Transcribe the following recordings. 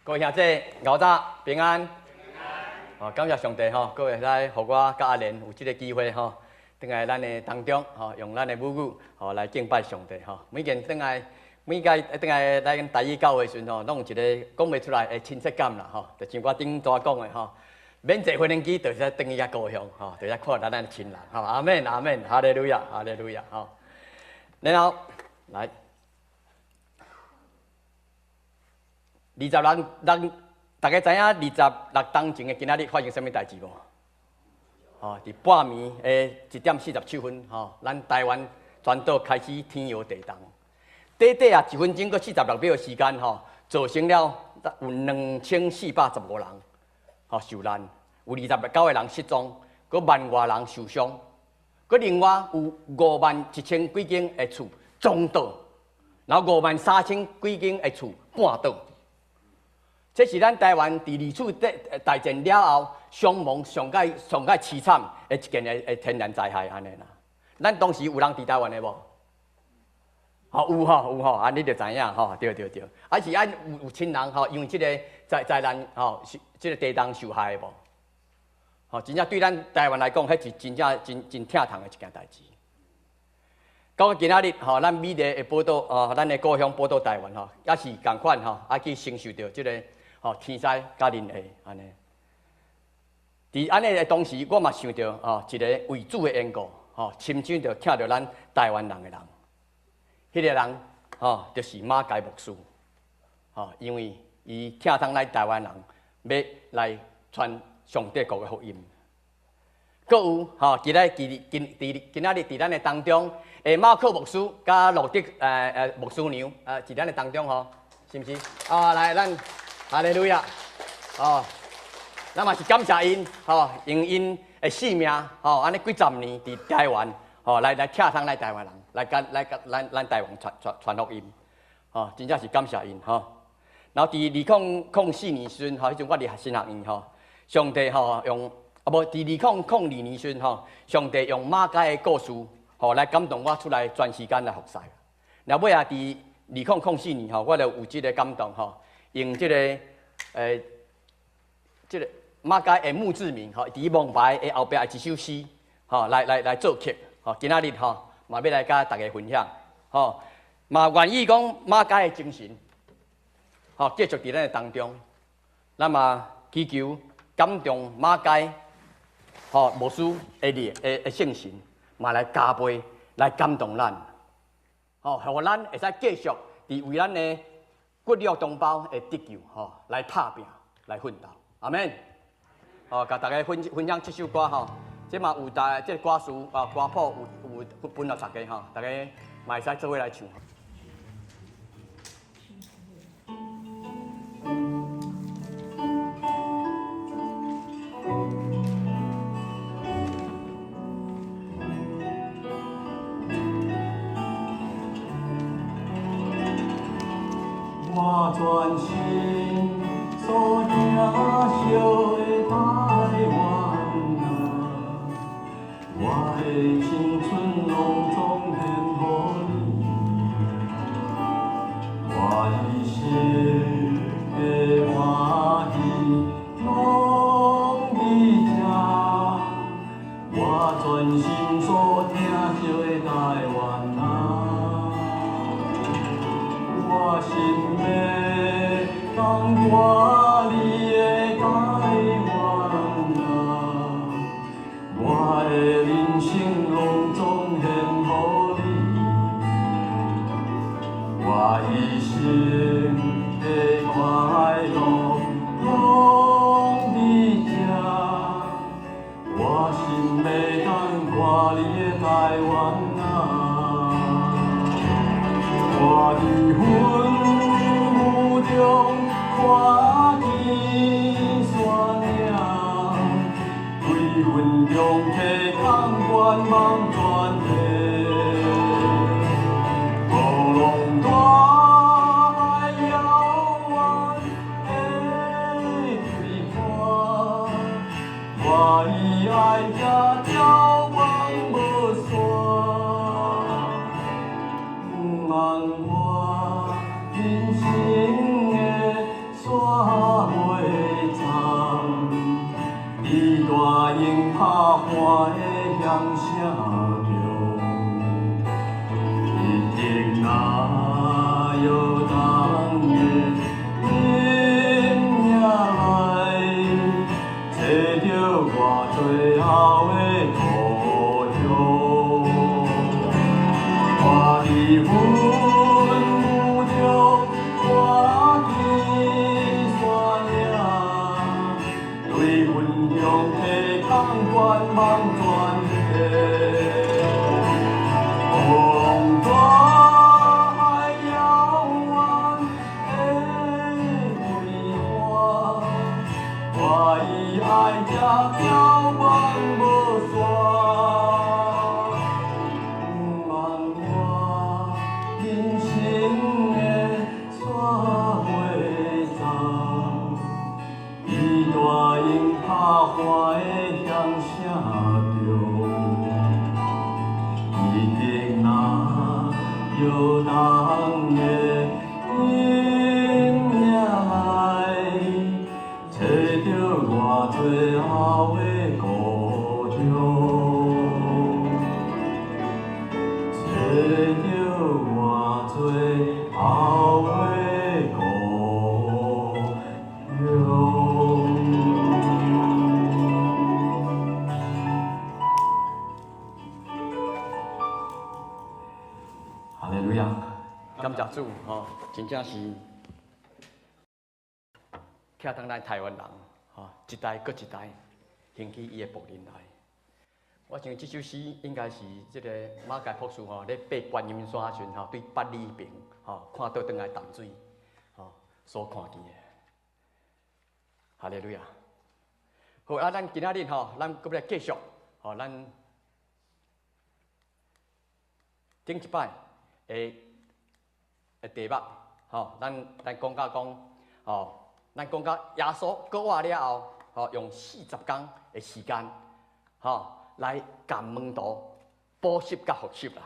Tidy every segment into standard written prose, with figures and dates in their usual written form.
各位兄弟，𠢕早平安。哦，感謝上帝吼，閣會使予我佮阿蓮有這个機會吼，轉來咱的當中吼，用咱的母語吼來敬拜上帝吼。每件轉來，每屆轉來咱台語教會時陣吼，攏有一个講袂出來的親切感啦吼。就像我頂逝講的吼，免坐飛行機，就會使轉去遐故鄉吼，就會使看咱的親人吼。阿們，阿們，哈利路亞，哈利路亞吼。然後來。26，咱大家知影26冬前的今仔日發生啥物代誌無？吼，佇半暝的1點47分，吼，咱台灣全島開始天搖地動，短短啊1分鐘閣46秒的時間，吼，造成了有2415人吼受難，有29個人失蹤，閣萬外人受傷，閣另外有5萬1千幾間的厝撞倒，然後5萬3千幾間的厝半倒。這是咱台灣佇二次大戰了後傷亡上蓋上蓋淒慘的一件的天然災害，按呢啦。咱當時有人佇台灣的無？吼有吼有吼，按呢你就知影吼，對對對。啊是按有親人吼，因為這个災難吼，這个地動受害的無？吼，真正對咱台灣來講，彼是真正真真疼痛的一件代誌。到今仔日吼，咱美麗的寶島哦，咱的故鄉寶島台灣吼，也是仝款吼，啊去承受著這个。吼，天災佮人禍按呢。佇按呢的當時，我嘛想著吼，一个為主的緣故，吼，深深著疼著咱台灣人的人。彼个人吼，就是馬偕牧師，吼，因為伊疼痛咱台灣人，欲來傳上帝國的福音。閣有吼，今仔今今佇今仔日佇咱的當中，馬克牧師佮羅德牧師娘，佇咱的當中吼，是毋是？啊，來，咱。哈利路亞！哦，咱嘛是感謝𪜶，吼，用𪜶的性命，吼，按呢幾十年佇台灣，吼，來疼痛咱台灣人，來共來共咱咱台灣傳傳傳福音，吼，真正是感謝𪜶，吼。然後佇2004年時陣，吼，彼陣我佇神學院，吼，上帝吼用，啊無，佇2002年時陣，吼，上帝用馬偕的故事，吼，來感動我出來全時間來服侍。然後尾仔佇2004年，吼，我就有這个感動，吼。用這个，這个馬偕的墓誌銘，吼，佇王牌的後壁的一首詩，吼，來作曲，吼，今仔日吼，嘛欲來佮大家分享，吼，嘛願意講馬偕的精神，吼，繼續佇咱的當中，咱嘛祈求感動馬偕，吼，牧師的靈的的聖神，嘛來加倍來感動咱，吼，予咱會使繼續佇為咱的骨肉同胞的得救，吼，來拍拚，來奮鬥，阿們。哦，共大家分分享這首歌吼，這嘛有大這个歌詞啊，歌譜有有分予大家吼，大家嘛會使做伙來唱。我全心所疼惜的台灣啊，我的青春攏總獻予你，我一生的歡喜攏佇這，我全心所疼惜的台灣啊，我心欲當掛你的台灣啊，我的人生攏總獻予你，我一生的快樂攏佇這，我心欲當掛你的台灣啊，我佇雲霧中看見山嶺，對雲中提空觀望全地，無論大海遙遠的對岸，我的愛才眺望無散。毋茫我人生的山。動的陰影內，揣著我最後的故鄉，揣著我最後的故鄉。哈利路亞，感謝主吼，真正是徛當咱台灣人吼，一代閣一代興起伊的僕人來。我想這首詩應該是這個馬偕博士吼，咧爬觀音山時陣吼，對八里坪吼看倒轉來淡水吼所看見的。哈利路亞。好啊，咱今仔日吼，咱閣欲來繼續吼，咱頂一擺的的題目吼，咱咱講到講吼，咱講到耶穌復活了後，吼用40工的時間吼來共門徒補習佮復習啦，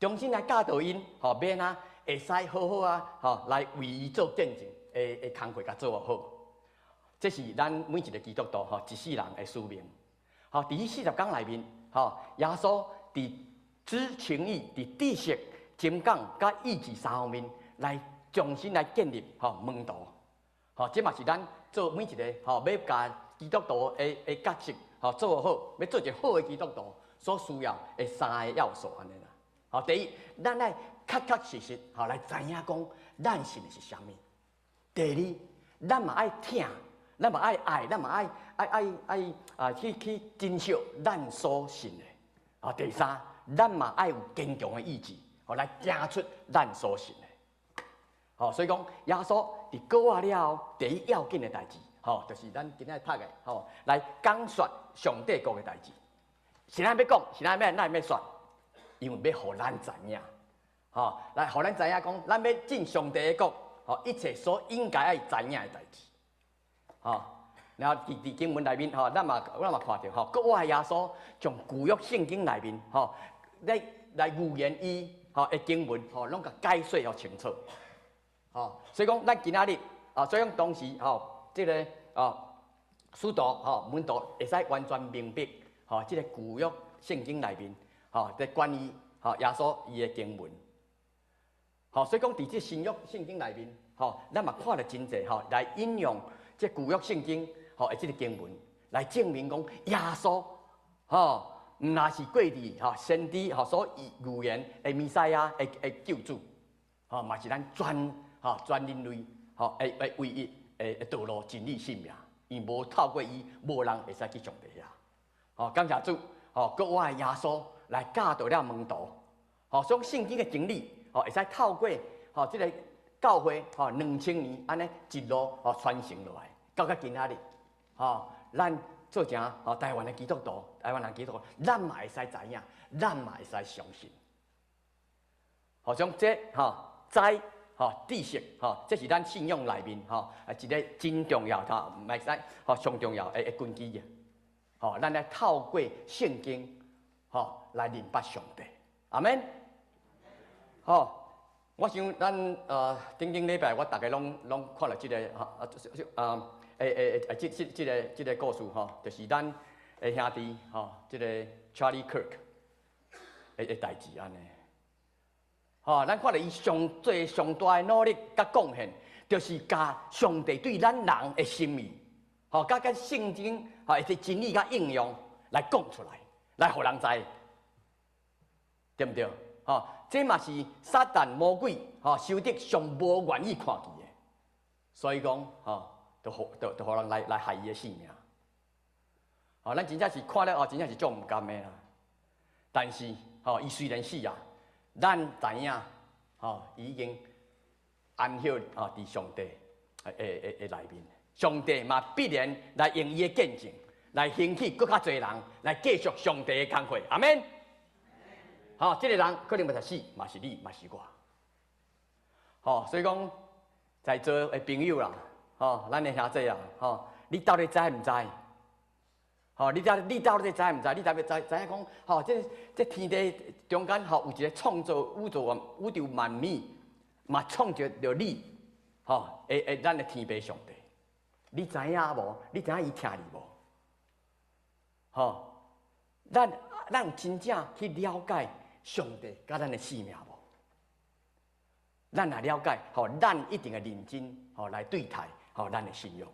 重新來教導𪜶吼，欲按怎會使好好啊吼來為伊做見證的的工課共做好。這是咱每一個基督徒吼一世人的使命。吼，佇彼40工內面，吼耶穌佇知情意、佇知識、情感佮意志三方面來重新來建立吼門徒。吼，這嘛是咱做每一個吼欲共基督徒的的角色吼做好，欲做一個好的基督徒所需要的三个要素按呢啦。吼，第一，咱愛確確實實吼來知影講咱信的是啥物。第二，咱嘛愛疼，咱嘛愛愛，咱嘛愛愛愛愛啊去去珍惜咱所信的。啊，第三，咱嘛愛有堅強的意志，吼來行出咱所信的。吼，所以講耶穌佇復活了後，第一要緊的代誌，吼，就是咱今仔讀的，吼，來講說上帝國的代誌。是咱欲講，是咱欲咱欲說，因為欲予咱知影，吼，來予咱知影講，咱欲進上帝的國，吼，一切所應該愛知影的代誌，吼。然後佇佇經文內面，吼，咱嘛咱嘛看著，吼，復活的耶穌將舊約聖經內面，吼，來來預言伊，吼的經文，吼，攏共解說予清楚，吼。所以講，咱今仔日，啊，所以講當時，吼，這个啊，使徒，吼，門徒會使完全明白，吼，這个舊約聖經內面，吼，佇關於，吼，耶穌伊的經文，吼，所以講佇這新約聖經內面，吼，咱嘛看著真濟，吼，來引用這舊約聖經，吼，的這个經文來證明講耶穌，吼，毋但是過去吼先知吼所預預言的彌賽亞的的救主，吼，嘛是咱全吼全人類吼的的唯一的的道路、真理、生命。因無透過伊，無人會使去上帝遐。吼，感謝主，吼，復活的耶穌來教導了門徒，吼，將聖經的真理，吼，會使透過吼這个教會吼2000年按呢一路吼傳承落來，到到今仔日，吼，咱做成吼台灣的基督徒，台灣人基督徒，咱嘛會使知影，咱嘛會使相信。好像這吼知吼知識吼，這是咱信仰內面吼一个真重要，吼，毋會使吼上重要的的根基啊。吼，咱來透過聖經吼來認捌上帝。阿們。吼，我想咱頂頂禮拜我逐家攏攏看著這个吼啊啊欸欸欸這這這个這个故事吼，就是咱的兄弟吼，這个 Charlie Kirk 的的代誌按呢。吼，咱看著伊上做上大的努力佮貢獻，就是共上帝對咱人的心意，吼，佮佮聖經吼的真理佮應用來講出來，來予人知，對毋對？吼，這嘛是撒旦魔鬼吼仇敵上無願意看見的，所以講吼，就予就就予人來來害伊的性命。吼，咱真正是看了後，真正是足毋甘的啦。但是吼，伊雖然死啊，咱知影吼，伊已經安息吼佇上帝的的的內面，上帝嘛必然來用伊的見證來興起閣較濟人來繼續上帝的工課。阿們。吼，這个人可能嘛是死，嘛是你，嘛是我。吼，所以講在座的朋友啦，吼，咱的兄弟啊，吼，你到底知毋知？吼，你到底知毋知？你特別知影講，吼，這天地中間吼有一個創造宇宙萬物，嘛創造著你，吼，會咱的天父上帝，你知影無？你知影伊疼你無？吼，咱有真正去了解上帝佮咱的性命無？咱若了解，吼，咱一定會認真，吼，來對待，吼，咱的信仰。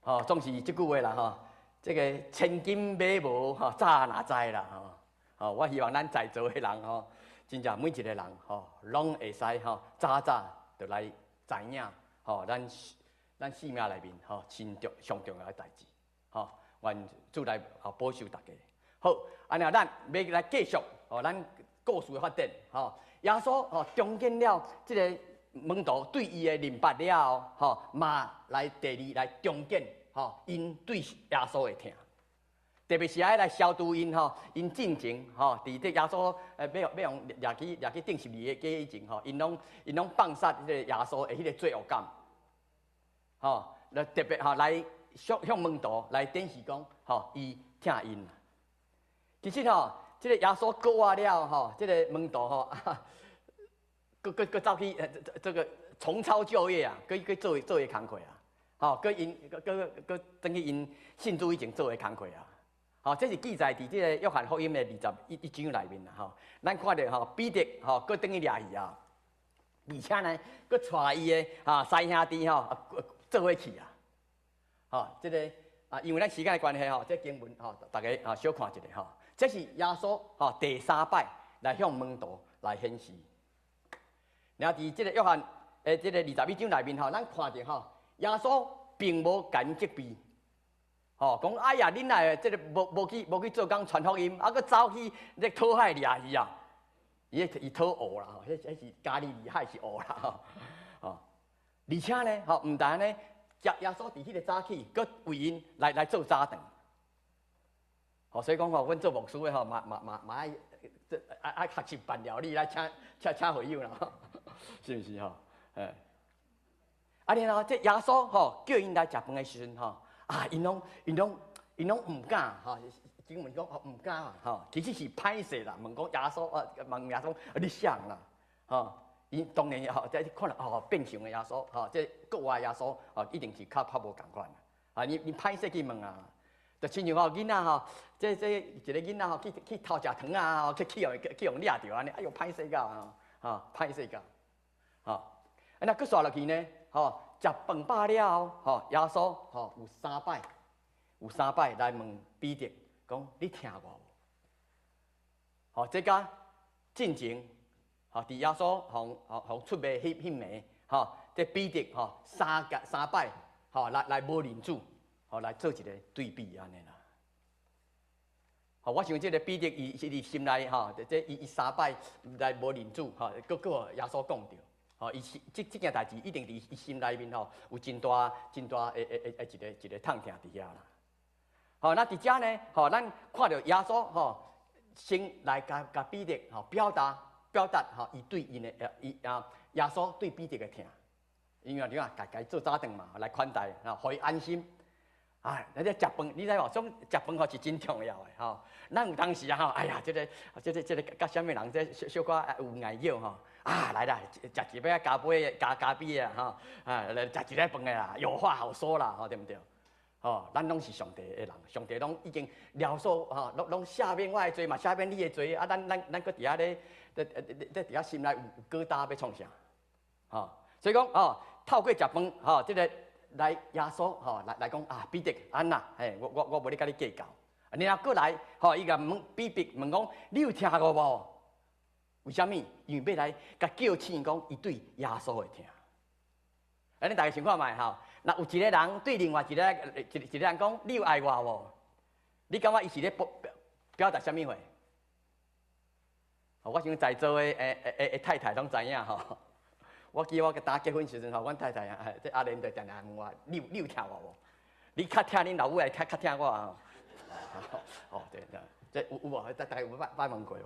吼，總是這句話啦，吼，這個千金買無，吼，早若知啦，吼，吼，我希望咱在座的人，吼，真正每一個人，吼，攏會使，吼，早早就來知影，吼，咱生命內面，吼，真重上重要的代誌，吼，願主來保守大家。好，按呢，咱欲來繼續，吼，咱故事的發展，吼，耶穌吼，重建了這个門徒對伊的認捌了後，吼，嘛來第二來重建，吼，𪜶對耶穌的疼，特別是愛來消除𪜶吼，𪜶進前吼，佇這耶穌欲予掠去釘十字架以前吼，𪜶攏放殺這個耶穌的彼个罪惡感，吼，來特別吼來向門徒來展示講，吼，伊疼𪜶。其實吼，這個耶穌復活了吼，這个門徒吼，閣走去這個重操舊業啊，閣做伊工課啊，吼，閣𪜶閣轉去𪜶信主以前做的工課啊，吼，這是記載佇這個約翰福音的21章內面啦，吼，咱看著吼彼得吼閣轉去掠魚啊，而且呢，閣帶伊的哈師兄弟吼做伙去啊，吼，這个啊，因為咱時間的關係吼，這經文吼，大家啊小看一下吼，這是耶穌吼第三擺來向門徒來顯示。然後佇這個約翰這个21章內面吼，咱看著吼，耶穌並無共𪜶責備，吼，講哎呀，恁若這个無去做工傳福音，啊，閣走去咧討海掠魚啊，伊討湖啦，吼，彼是加利利海是湖啦，吼，吼，而且呢，吼，毋但呢，耶穌佇彼个早起，閣為𪜶來做早頓，吼，所以講吼，阮做牧師的吼，嘛愛這愛學習辦料理來請會友啦，是毋是吼？哎，啊，然後這耶穌吼叫𪜶來食飯的時陣吼，啊，𪜶攏毋敢吼，經文講吼毋敢吼，其實是歹勢啦，問講耶穌啊，問耶穌你誰啦？吼，𪜶當然吼，這看到哦變形的耶穌吼，這復活耶穌吼，一定是較無仝款啦。啊，你歹勢去問啊，就親像吼囡仔吼，這一个囡仔吼去偷食糖啊，吼去予掠著按呢，哎喲歹勢到吼，吼歹勢到，吼，啊那閣煞落去呢，吼食飯飽了後，吼耶穌吼有三擺來問彼得講你疼我無？吼，這佮進前，吼佇耶穌予出賣彼暝，吼這彼得吼三擺吼來無認主。吼，來做一个對比按呢啦。吼，我想這个彼得伊是佇心內吼，這伊三擺來無認主，吼，閣予耶穌講著，吼，伊是這件代誌一定佇伊心內面吼，有真大真大的一個痛疼佇遐啦。吼，那佇遮呢，吼，咱看著耶穌吼，先來共彼得吼表達吼，伊對𪜶的伊啊耶穌對彼得的疼，因為你看，共做早頓嘛，來款待，吼，予伊安心。啊，咱這食飯，你知無？總食飯吼是真重要的吼。咱有當時啊吼，哎呀，這個佮啥物人這小小可有礙叫吼。啊，來啦，食一擺加杯加咖啡啊吼，啊，來食一个飯的啦，有話好說啦，吼，對毋對？吼，咱攏是上帝的人，上帝攏已經饒恕吼，攏赦免我的罪嘛，赦免你的罪啊！咱閣佇遐咧佇遐心內有疙瘩欲創啥？吼，所以講吼，透過食飯吼，這个來耶穌吼來講啊，彼得按呢，嘿，我無咧佮你計較。然後過來吼，伊共問彼得問講，你有疼我無？為啥物？因為欲來共叫醒講，伊對耶穌的疼。啊，恁大家想看覓吼？若有一個人對另外一個人講，你有愛我無？你感覺伊是咧表達啥物話？我想在座的太太攏知影吼。我記得我剛結婚時陣吼，阮太太啊，這阿蓮就定定問我：你有疼我無？你較疼恁老母，還較疼我啊？哦，對對，這有無？大家有捌問過無？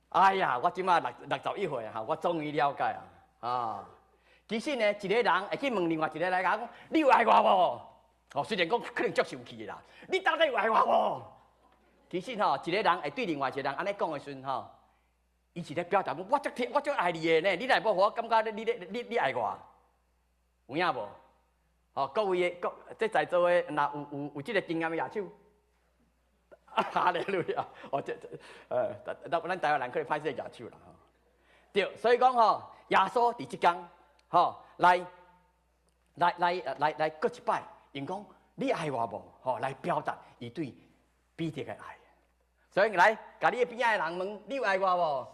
哎呀，我這馬61歲哈，我終於了解啊！啊，其實呢，一個人會去問另外一個來講，你有愛我無？哦，雖然講可能足生氣的啦，你到底有愛我無？其實吼，一個人會對另外一個人按呢講的時陣吼，伊是咧表達講，我足疼，我足愛你的呢，你若無予我感覺你愛我，有影無？吼，各位的各這在座的，若有這個經驗的舉手。哈利路亞！哦，這，咱台灣人可能歹勢舉手啦吼。對，所以講吼，耶穌佇這工吼來閣一擺，用講你愛我無？吼，來表達伊對彼得的愛。所以來，共你的邊仔的人問，你有愛我無？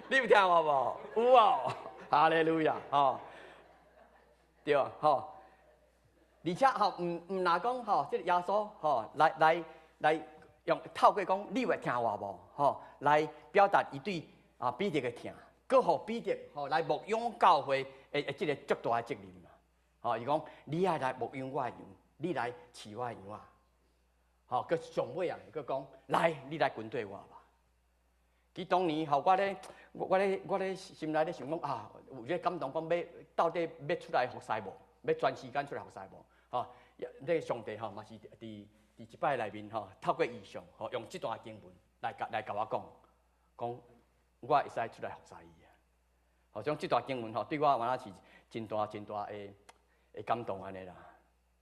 你有疼我無？有哦，哈利路亞！吼，對，吼。而且吼，毋若講吼，這個耶穌吼，來用透過講，你有會疼我無？吼，來表達伊對啊彼得的疼，閣予彼得吼來牧養教會的這個足大的責任嘛。吼，伊講你愛來牧養我的羊，你來飼我的羊仔。吼，閣上尾啊，閣講來，你來跟綴我吧。其實當年吼，我咧心內咧想講啊，有這個感動，講欲到底欲出來服侍無？欲全時間出來服侍無？吼，那個上帝吼嘛是佇這擺內面吼，透過異象吼，用這段經文來共我講，講我會使出來服侍伊啊。好像這段經文吼，對我原來是真大真大的感動按呢啦。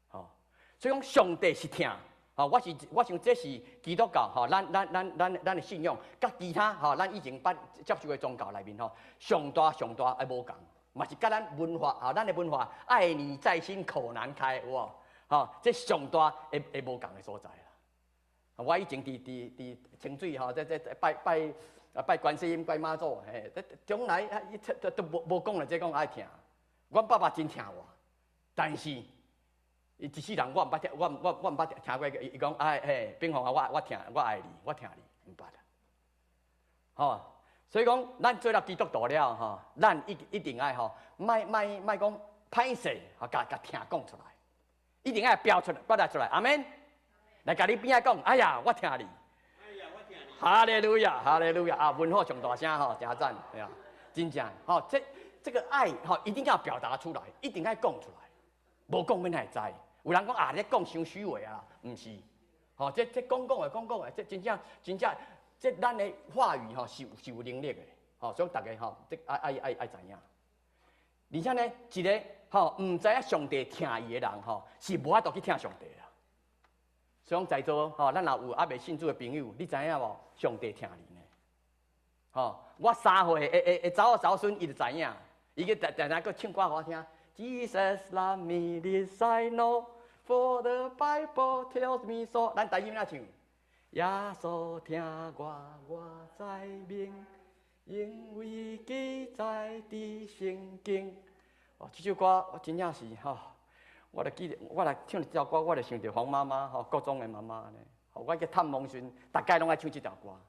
吼，所以講上帝是疼，吼，我想這是基督教吼，咱的信仰，佮其他吼，咱以前捌接受的宗教內面吼，上大上大的無仝。嘛是佮咱文化吼，咱的文化愛你在心口難開，有無？吼，這上大的無仝的所在啦。我以前佇清水吼，這拜拜啊拜觀世音、拜媽祖，嘿，這將來啊，伊都無講了，這講愛疼。阮爸爸真疼我，但是伊一世人我毋捌聽，我毋捌聽過伊講哎嘿，炳宏啊，我疼，我愛你，我疼你，毋捌啊。吼，所以講，咱做了基督徒了吼，咱一定愛吼，莫莫莫講歹勢，吼，共共疼講出來，一定愛表出來，表達出來，阿們。來，共你邊仔講，哎呀，我疼你。哎呀，我疼你。哈利路亞，哈利路亞啊！文化上大聲吼，誠讚，對啊，真正吼，這個愛吼，一定要表達出來，一定愛講出來，無講欲哪會知？有人講啊，你講傷虛偽啊，毋是，吼，這講講的講講的，這真正真正，這咱的話語吼是有能力的，吼，所以大家吼，這愛愛愛愛知影。而且呢，一個吼毋知影上帝疼伊的人吼，是無法度去疼上帝啦。所以講在座吼，咱若有猶未信主的朋友，你知影無？上帝疼你呢。吼，我3歲的查某查某孫，伊就知影，伊去定定閣唱歌予我聽。Jesus love me, this I know, for the Bible tells me so。咱台語按怎唱？耶穌疼我，我知明，因為記載佇聖經。哦，這首歌我真正是吼，我就記得，我來唱這條歌，我就想著黃媽媽吼，國中的媽媽呢。我去探望時，逐擺攏愛唱這條歌。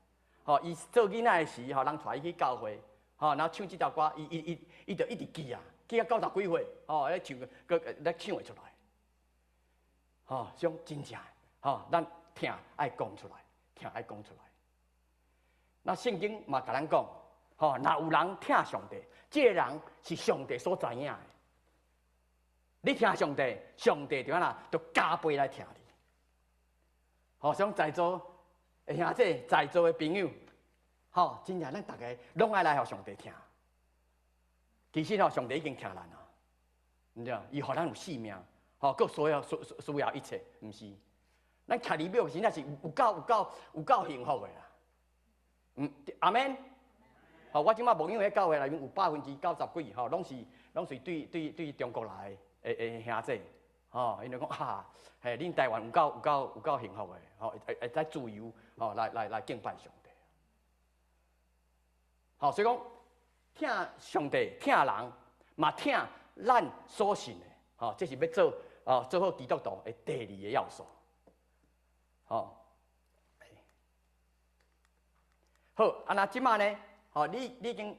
吼，伊做囡仔的時，吼，人帶伊去教會，吼，然後唱這條歌，伊就一直記啊，記到90幾歲，吼，咧唱，閣咧唱會出來。吼，像真正，吼，咱疼愛講出來，疼愛講出來。那聖經嘛共咱講，吼，若有人疼上帝，這個人是上帝所知影的。你疼上帝，上帝就按怎，就加倍來疼你。好，像在座的兄弟，在座的朋友，吼，真正咱逐家攏愛來予上帝疼。其實吼，上帝已經疼咱啊，毋對？伊予咱有性命，吼，閣需要一切，毋是？咱徛佇廟真正是有夠幸福的啦。嗯，阿們。吼，我這擺牧養彼教會內面有90%幾吼，攏是對中國來的兄弟，吼，𪜶就講啊，嘿，恁台灣有夠幸福的，吼，會使自由吼來敬拜上帝。好，所以講疼上帝、疼人，嘛疼咱所信的，吼，這是欲做好基督徒的第二個要素。吼，好，啊，那這擺呢？吼，你已經，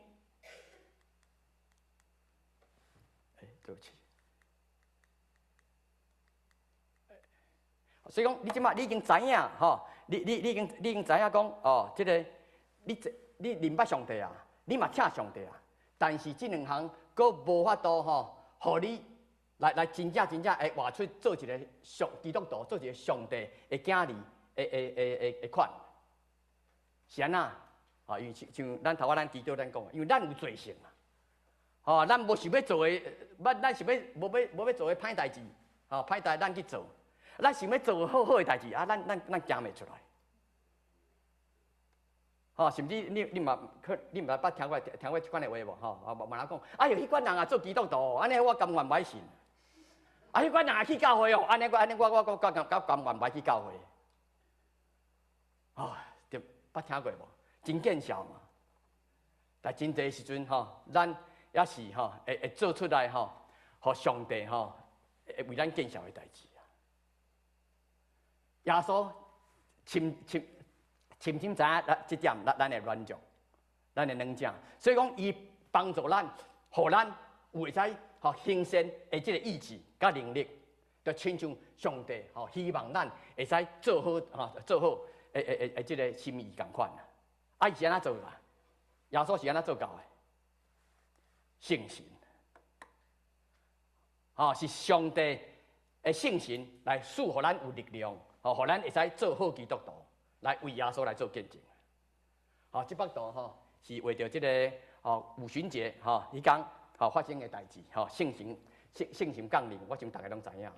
欸，對不起。所以講，你這擺你已經知影吼，你已經知影講哦，這個你認捌上帝啊，你嘛疼上帝啊，但是這兩項閣無法度吼，予你來真正真正會活出做一个上基督徒，做一个上帝的囝兒的款，是按怎？啊，因為像咱頭仔咱祈禱咱講，因為咱有罪性嘛，吼，咱無想欲做的，咱想欲無欲做的歹代誌，吼，歹代咱去做，咱想欲做好好的代誌，啊，咱行袂出來。吼，甚至你嘛可你毋知捌聽過這款的話無？吼，啊，慢慢講，哎喲，彼款人啊做基督徒，按呢我甘願袂信。啊，彼款人啊去教會哦，按呢我甘願袂去教會。哦，對，捌聽過無？真見笑嘛。但真濟時陣吼，咱也是吼會做出來吼，予上帝吼會為咱見笑的代誌啊。耶穌深深深深知影咱這點，咱的軟弱，咱的軟正，所以講伊幫助咱，予咱有會使吼行善的這个意志佮能力，就親像上帝吼希望咱會使做好吼做好的這个心意仝款啊！啊，伊是按怎做啦？耶穌是按怎做到的？聖神，吼是上帝的聖神來賜予咱有力量，吼，予咱會使做好基督徒，來為耶穌來做見證。吼，這幅圖吼是為著這个吼五旬節吼彼工吼發生的代誌，吼聖神降臨，我想大家攏知影。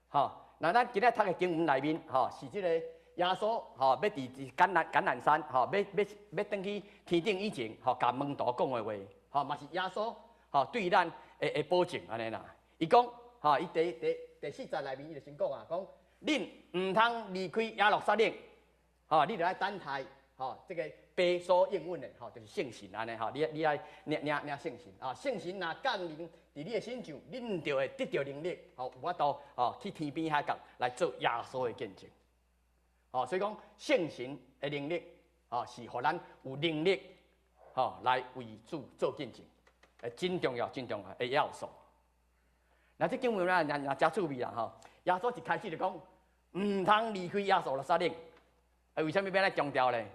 吼，那咱今仔讀的經文內面，吼是這個耶穌吼欲佇橄欖山吼欲轉去天頂以前，吼共門徒講的話，吼嘛是耶穌吼對咱的保證按呢啦。伊講吼，伊第四節內面伊就先講啊，講恁毋通離開耶路撒冷，吼，你著愛等待，吼，這个父所應允的，吼，就是聖神按呢，吼，你愛領聖神啊，聖神若降臨佇你的身上，恁就會得著能力，吼，有法度吼去天邊海角來做耶穌的見證。吼，所以講聖神的能力，吼，是予咱有能力，吼，來為主做見證，真重要、真重要的要素。那這經文啊，也誠趣味啦，吼。耶穌一開始就講，毋通離開耶路撒冷。啊，為啥物欲按呢強調咧？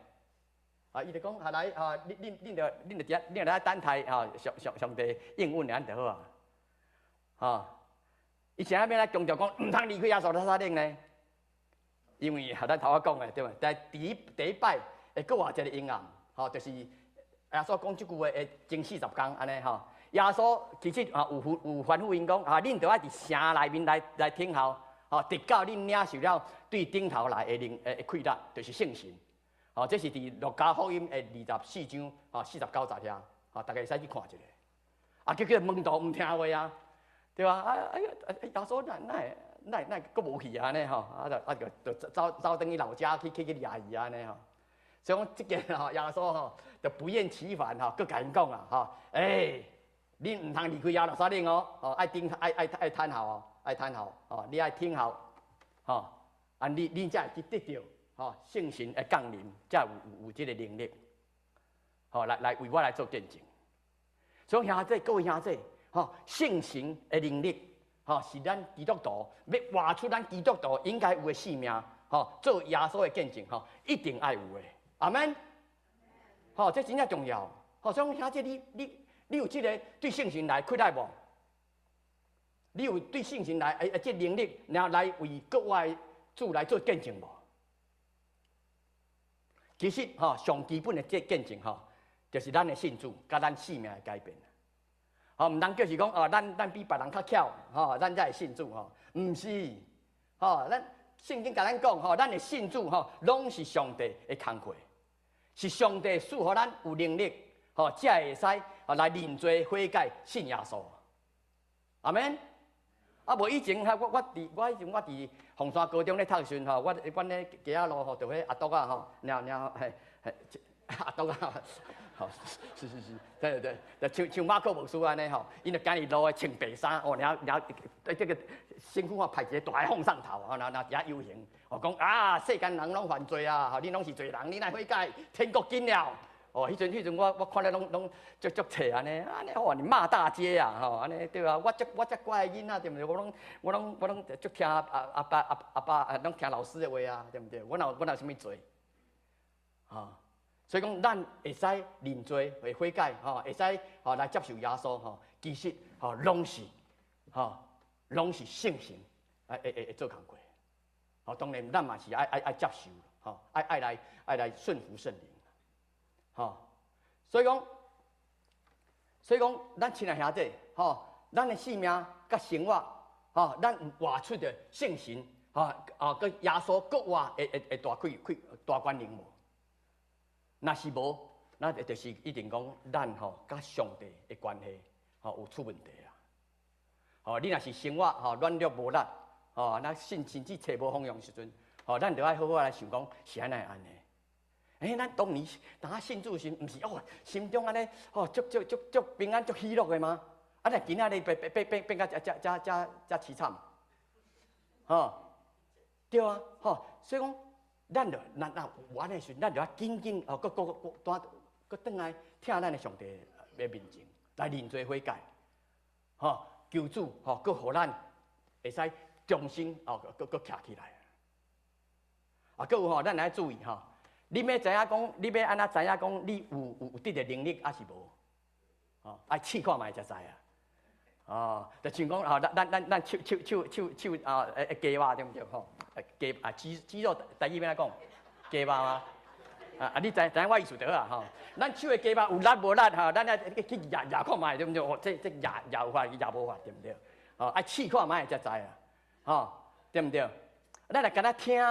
啊，伊就講，啊來，啊，恁就來等待，吼，上帝應允按呢就好啊。吼，伊啥物欲按呢強調講，毋通離開耶路撒冷呢？因為咱頭仔講的對無？但第一擺會閣有一個嬰暗，吼，就是耶穌講這句話的前40工按呢吼。耶穌其實啊有吩咐𪜶講啊，恁著愛佇城內面來等候，吼，直到恁領受了對頂頭來的靈的氣力，就是聖神。吼，這是佇路加福音的24章吼49節遐，吼，大家會使去看一下。啊，結果門徒毋聽話啊，對吧？啊哎呀，耶穌哪會閣無去啊？按呢吼，啊就走轉去老家去掠魚按呢吼。所以講這个吼，耶穌吼就不厭其煩吼，閣共𪜶講啊，吼，欸，恁毋通離開耶路撒冷哦，哦，愛等愛等候哦，愛等候哦，你愛等候，吼，啊，你才會去得著吼聖神的降臨，才有這个能力，吼，來為我來做見證。所以兄弟，各位兄弟，吼，聖神的能力，吼，是咱基督徒欲活出咱基督徒應該有的生命，吼，做耶穌的見證，吼，一定愛有的。阿們，吼，這真正重要。吼，所以兄弟，你有這个對聖神來氣力無？你有對聖神來這能力，然後來為國外主來做見證無？其實吼，上基本的這見證吼，就是咱的信主，佮咱生命的改變。吼，毋通叫是講哦，咱比別人較巧，吼，咱才會信主吼，毋是，吼，咱聖經共咱講吼，咱的信主吼，攏是上帝的工課，是上帝賜予咱有能力，吼，才會使來認罪悔改信耶穌。阿們。啊，無以前我以前我佇鳳山高中咧讀書吼，阮咧街仔路吼，就彼阿篤仔吼，然然嘿嘿，阿篤仔，吼，是是是，對對對，像馬克牧師按呢吼，𪜶就今日路的穿白衫，哦，然後然後這个身軀啊排一个大的放送頭，吼，然後佇遐遊行，哦，講啊，世間人攏犯罪啊，吼，恁攏是罪人，恁愛悔改，天國近了。哦，彼陣我看了攏足足冊按呢，按呢吼，你罵大街啊，吼，按呢對啊，我遮乖的囡仔對毋對？我攏足聽阿爸攏聽老師的話啊，對毋對？我哪有啥物罪？吼，所以講咱會使認罪會悔改，吼，會使吼來接受耶穌，吼，其實吼攏是吼攏是聖神會做工課。吼，當然咱嘛是愛接受，吼，愛來順服聖靈，吼。所以講，咱親愛兄弟，吼，咱的生命佮生活，吼，咱有活出著聖神，吼，啊，佮耶穌閣活的大氣氣大權能無？若是無，那就是一定講咱吼佮上帝的關係吼有出問題啊！吼，你若是生活吼軟弱無力，吼，那甚至揣無方向時陣，吼，咱就愛好好來想講是按怎會按呢？欸，咱當年當仔信主時，毋是哦，心中按呢，哦，足足足足平安、足喜樂的嗎？啊，若今仔日變變變變變甲遮遮遮遮淒慘，吼，對啊，吼，所以講，咱就咱若有按呢時陣，咱就愛緊緊哦，閣閣閣轉閣轉來疼咱的上帝的面前，來認罪悔改，吼，求主吼，閣予咱會使重新哦，閣閣徛起來。啊，閣有吼，咱愛注意吼。你欲知影講，你欲按怎知影講，你有得著能力抑是無？哦，愛試看覓才知啊。哦，就像講吼，咱手手手手啊，雞肉對毋對？吼，雞啊肌肉，台語欲按怎講？雞肉嗎？啊，你知知影我意思就好啊吼。咱手的雞肉有力無力吼？咱愛去舉舉看覓對毋對？哦，這舉舉有法，舉無法對毋對？哦，愛試看覓才知啊，吼，對毋對？咱若干焦聽，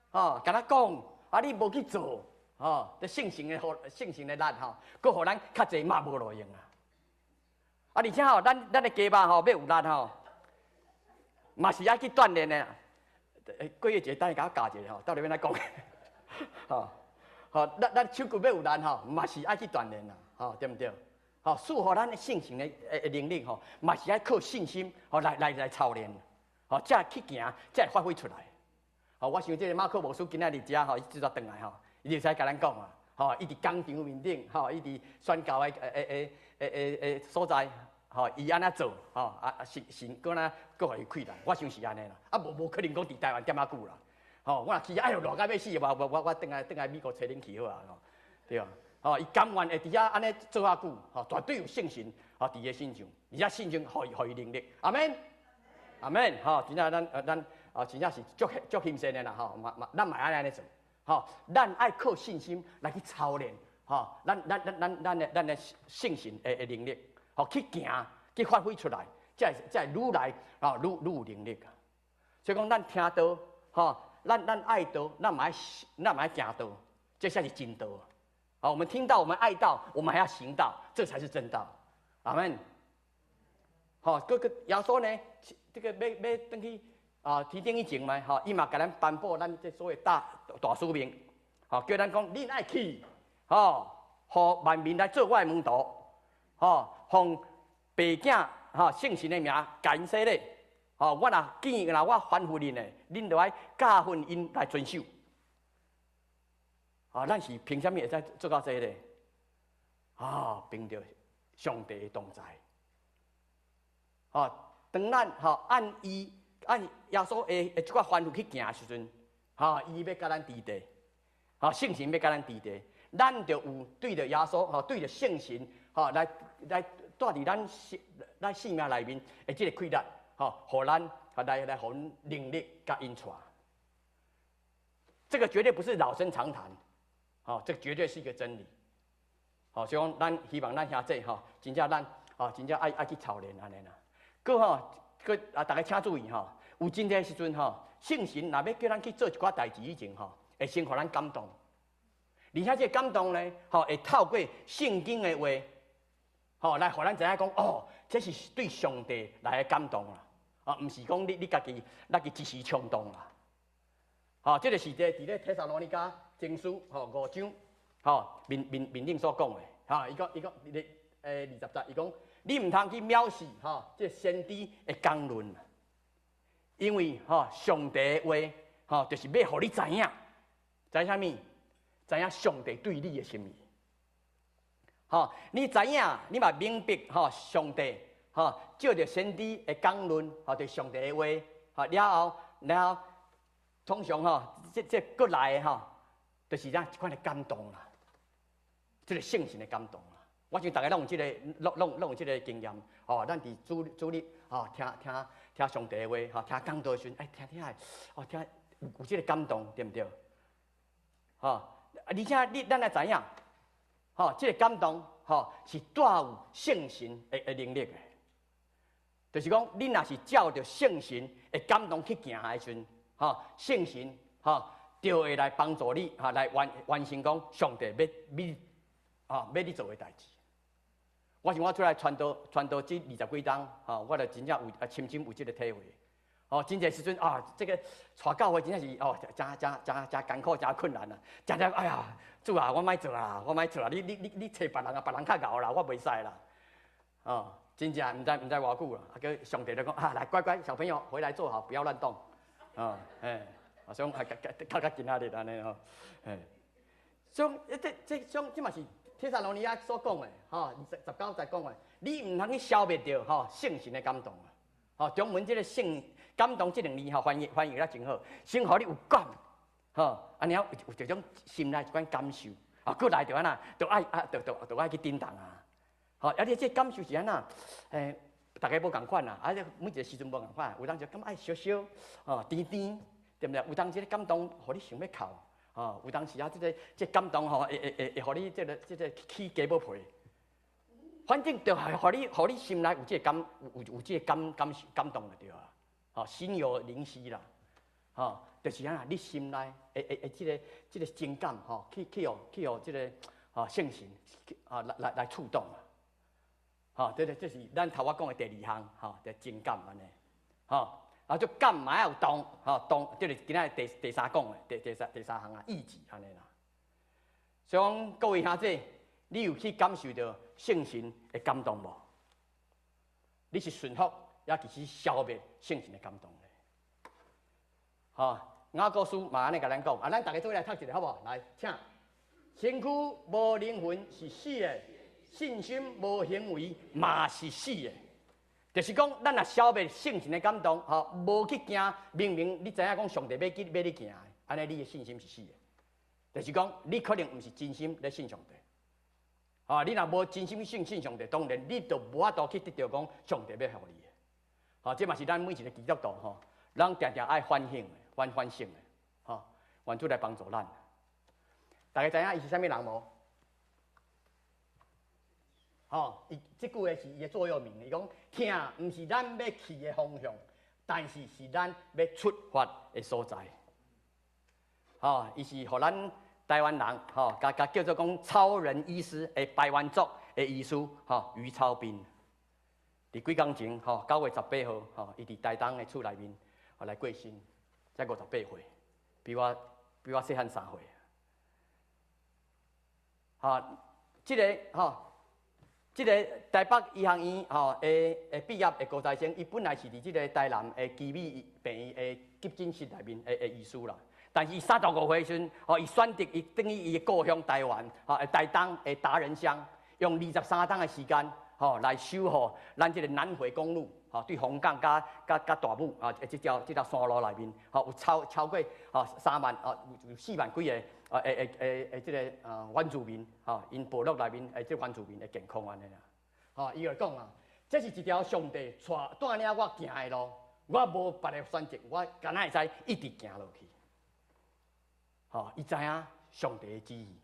吼，干焦講。啊！你無去做，吼，這聖神的聖神的力吼，閣予咱較濟嘛無路用啊！啊，而且吼，咱的雞肉吼欲有力吼，嘛是愛去鍛鍊的。過一節等下共我教一下吼，到底欲按怎講？吼，吼，咱手骨欲有力吼，嘛是愛去鍛鍊啦，吼，對毋對？吼，賜予咱的聖神的能力吼，嘛是愛靠信心吼來操練，吼，才去行，才會發揮出來。吼，我想這個馬可牧師今仔日遮吼，伊這轉來吼，伊就使共咱講啊，吼，伊佇工場面頂，吼，伊佇宣教的所在，吼，伊按怎做，吼，啊神神閣哪閣予伊氣力，我想是按呢啦，啊無可能講佇台灣踮遐久啦，吼，我若去哎喲熱甲欲死，我轉來美國揣恁去好啊，吼，對啊，吼，伊甘願會佇遐按呢做遐久，吼，絕對有聖神吼佇伊身上，而且聖神予伊能力，阿們，阿們，吼，真正咱啊，真正是足足欣羨的啦，吼，嘛嘛，咱嘛愛按呢做，吼，咱愛靠信心來去操練，吼，咱的聖神的能力，吼，去行，去發揮出來，才會愈來啊，愈有能力啊。所以講，咱聽道，吼，咱愛道，咱嘛愛行道，這才是真道。好，我們聽道，我們愛道，我們還要行道，這才是真道。阿們。好，閣閣耶穌呢，這個欲欲轉去啊，天頂以前嘛，吼，伊嘛共咱頒布咱這所謂大使命，吼，叫咱講，恁愛去，吼，予萬民來做我的門徒，吼，奉父子吼聖神的名共𪜶洗禮，吼，我若見若我吩咐恁的，恁就愛教訓𪜶來遵守。啊，咱是憑啥物會使做到這個？啊，憑著上帝的同在。啊，當咱吼按伊按耶穌的這款吩咐去行的時陣，哈，伊欲佮咱佇佇，哈，聖神欲佮咱佇佇，咱就有對著耶穌，吼，對著聖神，吼，來蹛佇咱生命內面的這個氣力，吼，予咱來予阮能力佮引帶。這個絕對不是老生常談，吼，這絕對是一個真理。好，所以講，咱希望咱兄弟吼，真正咱吼，真正愛去操練按呢啦。閣吼，閣啊，逐家請注意吼，有真濟時陣吼，聖神若欲叫咱去做一寡代誌以前吼，會先予咱感動。而且這個感動呢，吼，會透過聖經的話，吼，來予咱知影講，哦，這是對上帝來的感動啦，啊，毋是講你家己那個一時衝動啦。吼，這個是佇咧帖撒羅尼迦前書吼五章，吼面頂所講的，哈，伊講，20節，伊講你毋通去藐視吼，這先知的講論，因為吼上帝的話，吼就是欲予你知影，知啥物？知影上帝對你的心意。吼，你知影，你嘛明白吼，上帝吼借著先知的講論，吼，對上帝的話，吼了後，然後通常吼，這過來的吼，就是這一款的感動啦，這個聖神的感動啦。我想逐家攏有這个，攏有這个經驗。哦，咱佇主日吼，聽上帝的話，吼，聽講道的時陣，哎，聽聽，哦，聽有這个感動，對毋對？吼，啊，而且咱來知影，吼，這个感動，吼，是帶有聖神的能力的。就是講，你若是照著聖神的感動去行的時陣，吼，聖神吼，就會來幫助你，吼，來完成講上帝欲你做的代誌。我想我出來傳道這20幾冬，吼，我就真正有啊，深深有這个體會。哦，真濟時陣啊，這个帶教會真正是哦，誠誠誠誠艱苦，誠困難啊！誠誠哎呀，主啊，我莫做啦，我莫做啦，你揣別人啊，別人較𠢕啦，我袂使啦。哦，真正毋知偌久啦，啊，叫上帝就講啊，來乖乖，小朋友回來坐好，不要亂動。啊，哎，所以較今仔日按呢吼，嘿，所以這嘛是帖撒羅尼迦所講的，吼，29節講的，你毋通去消滅著吼聖神的感動啊！吼，中文這个聖感動這兩字吼翻譯得真好，先予你有感，吼，按呢有這種心內一款感受，啊，閣來就按怎，就愛啊，就愛去振動啊！吼，啊，你這感受是按怎？逐家無仝款啦，啊，這每一个時陣無仝款，有當時感覺愛燒燒，吼，甜甜，對毋對？有當時感動，予你想欲哭，吼，有當時啊，這感動吼，會予你這个起雞毛皮。反正就係予你心內有這个感，有這个感動就對啊，吼，心有靈犀啦，吼，就是按怎，你心內會這个情感吼，去予這个吼聖神啊來觸動啊。吼，這是咱頭仔講的第二項，吼，就情感按呢，吼，啊，這感嘛愛有動，吼，動，這是今仔日第三講的，第三項啊，意志按呢啦。所以講各位兄弟，你有去感受著聖神的感動無？你是順服，抑其實消滅聖神的感動咧？吼，雅各書嘛按呢共咱講，啊，咱逐家做伙來讀一下好無？來，請。身軀無靈魂是死的。信心無行為嘛是死的，就是講，咱若消滅聖神的感動，吼，無去行，明明你知影講上帝欲你行的，按呢你的信心是死的。就是講，你可能毋是真心咧信上帝，吼，你若無真心信上帝，當然你就無法度去得著講上帝欲予你的。吼，這嘛是咱每一个基督徒吼，咱定定愛反省的、反省的，吼，願主來幫助咱。逐家知影伊是啥物人無？吼，伊這句話是伊的座右銘。伊講疼毋是咱欲去的方向，但是是咱欲出發的所在。吼，伊是予咱台灣人吼，共叫做講超人醫師的排灣族的醫師吼，余超斌。佇幾工前吼，9月18號吼，伊佇台東的厝內面吼來過身，才58歲，比我細漢3歲。吼，這个吼。這个台北醫學院吼的畢業的高材生，伊本來是佇這个台南的奇美病院的急診室內面的醫師啦。但是伊35歲時陣，吼，伊選擇伊轉去伊的故鄉台灣，吼，台東的達仁鄉，用23冬的時間，吼，來修護咱這个南迴公路，吼，對鳳港佮大武啊，這條山路內面，吼，有超過吼3萬，哦，有4萬幾个啊，會這个啊原住民，吼，𪜶部落內面的這原住民的健康按呢啦，吼，伊就講啊，這是一條上帝帶領我行的路，我無別个選擇，我敢若會使一直行落去。吼，伊知影上帝的旨意，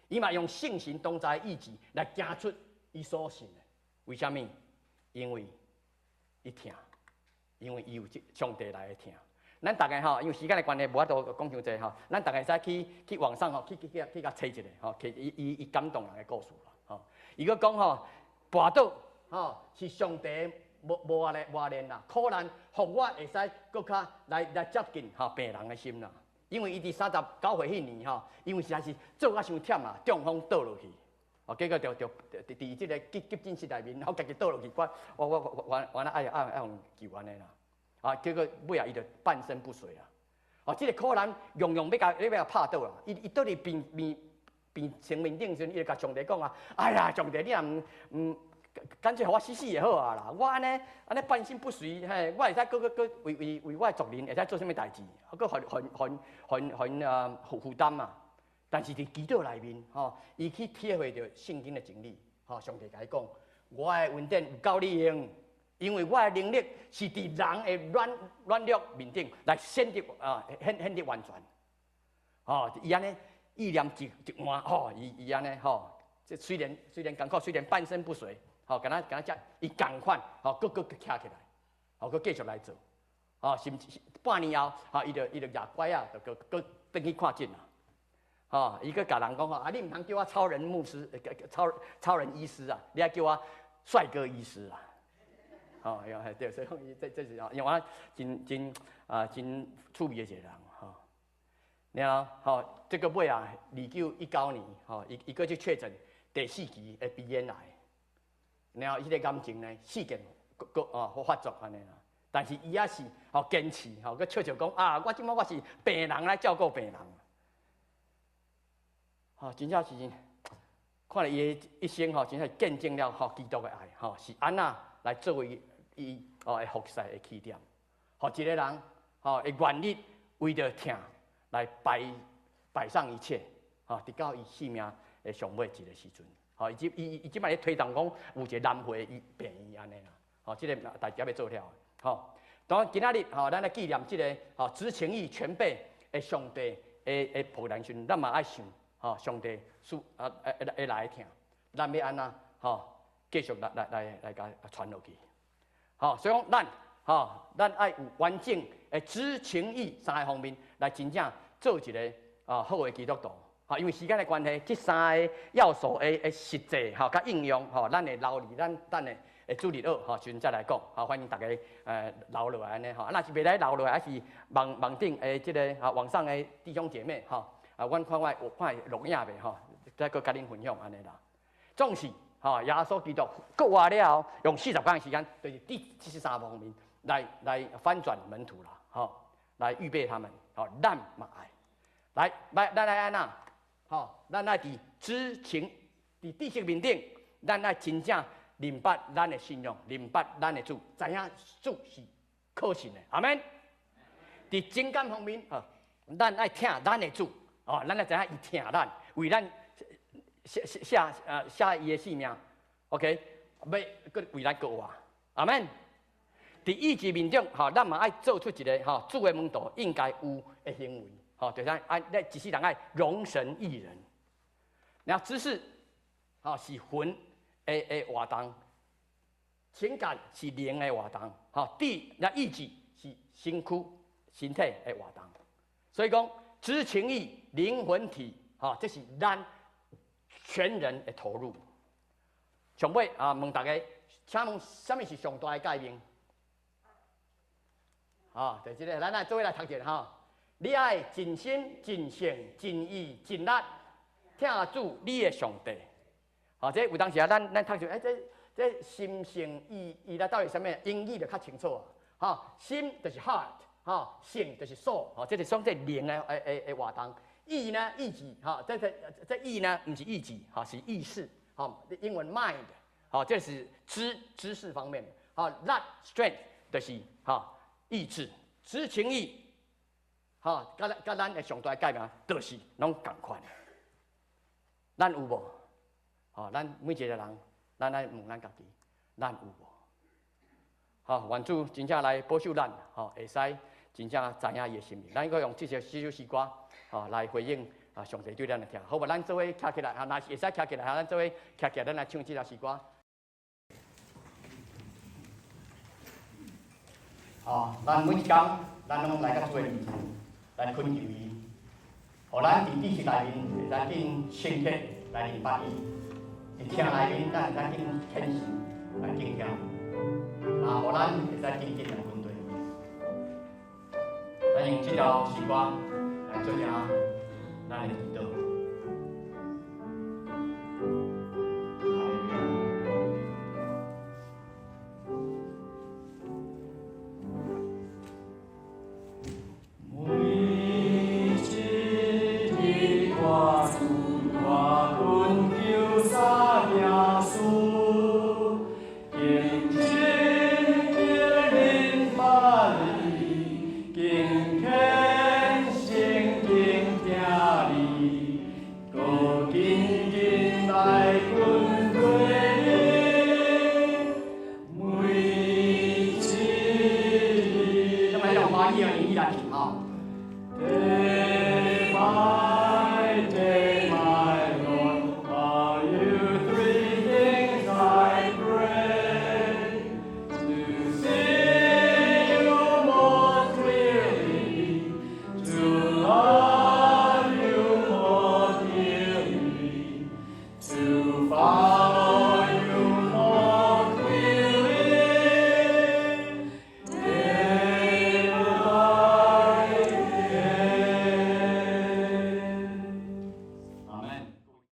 伊嘛用聖神同在的意志來行出伊所信的。為啥物？因為伊疼，因為伊有這上帝來的疼。咱逐家吼，因為時間的關係，無法度講傷濟吼。咱逐家會使去網上吼，去共揣一下吼，去伊感動人的故事啦吼。伊閣講吼，跋倒吼是上帝磨練啦，苦難，予我會使閣較來接近吼病人的心啦。因為伊佇39歲彼年吼，因為實在是做甲傷忝啊，中風倒落去，哦，結果就佇這个急診室內面，予家己倒落去，我愛予救按呢啦。啊，結果尾仔伊就半身不遂啊！哦，這个苦難樣樣欲共拍倒啊！伊倒佇病床面頂時陣，伊就共上帝講啊：哎呀，上帝，你若毋乾脆予我死死就好啊啦！我按呢半身不遂，嘿，我會使閣閣閣為我的族人會使做啥物代誌，閣予𪜶啊負擔啊！但是佇祈禱內面，吼，伊去體會著聖經的真理。吼，上帝共伊講，我的恩典有夠你用，因為我的能力是佇人的軟弱面頂來顯得啊顯得完全。吼，伊按呢意念一換，吼，伊按呢吼，這雖然艱苦，雖然半身不遂，吼，敢若敢若遮伊仝款，吼，閣閣徛起來，吼，閣繼續來做，吼，甚至半年後，吼，伊就舉拐仔，就閣閣轉去看診啊。吼，伊閣共人講吼，啊，你毋通叫我超人牧師，超人醫師啊，你愛叫我帥哥醫師啊。吼，係對，所以講伊這是因為我真真啊真趣味的一個人吼。然後吼，這個尾啊，1919年，吼，伊閣去確診第四期的鼻咽癌，然後伊這個癌症呢，四件閣閣啊發作按呢啦。但是伊也是吼堅持吼，閣笑笑講啊，我這擺我是病人來照顧病人。吼，真正是看了伊的一生吼，真正見證了吼基督的愛吼，是按怎來作為伊哦的服侍的起點。予一個人吼會願意為著疼來擺上一切，吼，直到伊性命的上尾一個時陣。吼，伊這擺咧推動講有一個南迴醫病院按呢啦。吼，這個代誌猶未做了。吼，當今仔日吼，咱來紀念這個吼知情意全備的上帝的僕人時，咱嘛愛想。吼，上帝賜啊，會來疼，咱欲按怎吼，繼續來來共傳落去。吼，所以講咱吼，咱愛有完整的知情意三个方面來真正做一個啊好的基督徒。吼，因為時間的關係，這三个要素的實際吼佮應用吼，咱會留佇咱等的主日學吼時陣再來講。吼，歡迎大家留落來按呢吼。啊，若是袂來留落來，還是網頂的這个啊網上的弟兄姐妹吼。啊，阮看我有看錄影袂吼，再閣共恁分享按呢啦。總是吼，耶穌基督復活了後，用40工的時間，就是佇這三方面來翻轉門徒啦，吼，來預備他們，吼，咱嘛愛來，來，咱愛按怎？吼，咱愛佇知情，佇知識面頂，咱愛真正明白咱的信仰，明白咱的主，知影主是可信的，阿們。佇情感方面，吼，咱愛疼咱的主。哦，咱愛知影伊疼咱，為咱捨伊的性命，OK，欲閣為咱閣活，阿們。佇意志面頂，吼，咱嘛愛做出一个吼主的門徒應該有的行為，吼，就是愛咱一世人愛榮神益人。然後知識，吼是魂的活動，情感是靈的活動，吼，智那意志是身軀身體的活動。所以講，知情意靈魂體，吼，這是咱全人的投入。上尾啊，問大家，請問啥物是上大的誡命？吼，就這个，咱來做伙來讀一下吼。你愛盡心、盡性、盡意、盡力，疼主你的上帝。吼，這有當時啊，咱讀著，欸，這心性意意力到底啥物？英語就較清楚啊。吼，心就是 heart，吼，性就是 soul，吼，這是講這靈的活動。意呢，意志，吼，這意呢，毋是意志，吼，是意識，吼，英文 mind，吼，這是知識方面的。吼，力 strength 就是吼意志，知情意，吼，佮咱的上大誡命，就是攏仝款。咱有無？吼，咱每一個人，咱愛問咱家己，咱有無？吼，願主真正來保守咱，吼，會使真正知影伊的心意。咱應該用這首詩歌，吼，來回應啊上帝對咱的疼。好無？咱做伙徛起來，哈，若是會使徛起來，哈，咱做伙徛起來，咱來唱這首詩歌。吼，咱每一工，咱攏來到主的面前來懇求伊，予咱佇知識內面會使更深刻來明白伊，佇疼內面咱會使更虔誠來敬聽，啊，予咱會使緊緊來跟隨伊。咱用這條詩歌來做成咱的祈禱。每一日我主我懇求三耶穌，更深的明白你，更虔誠敬聽你。吼。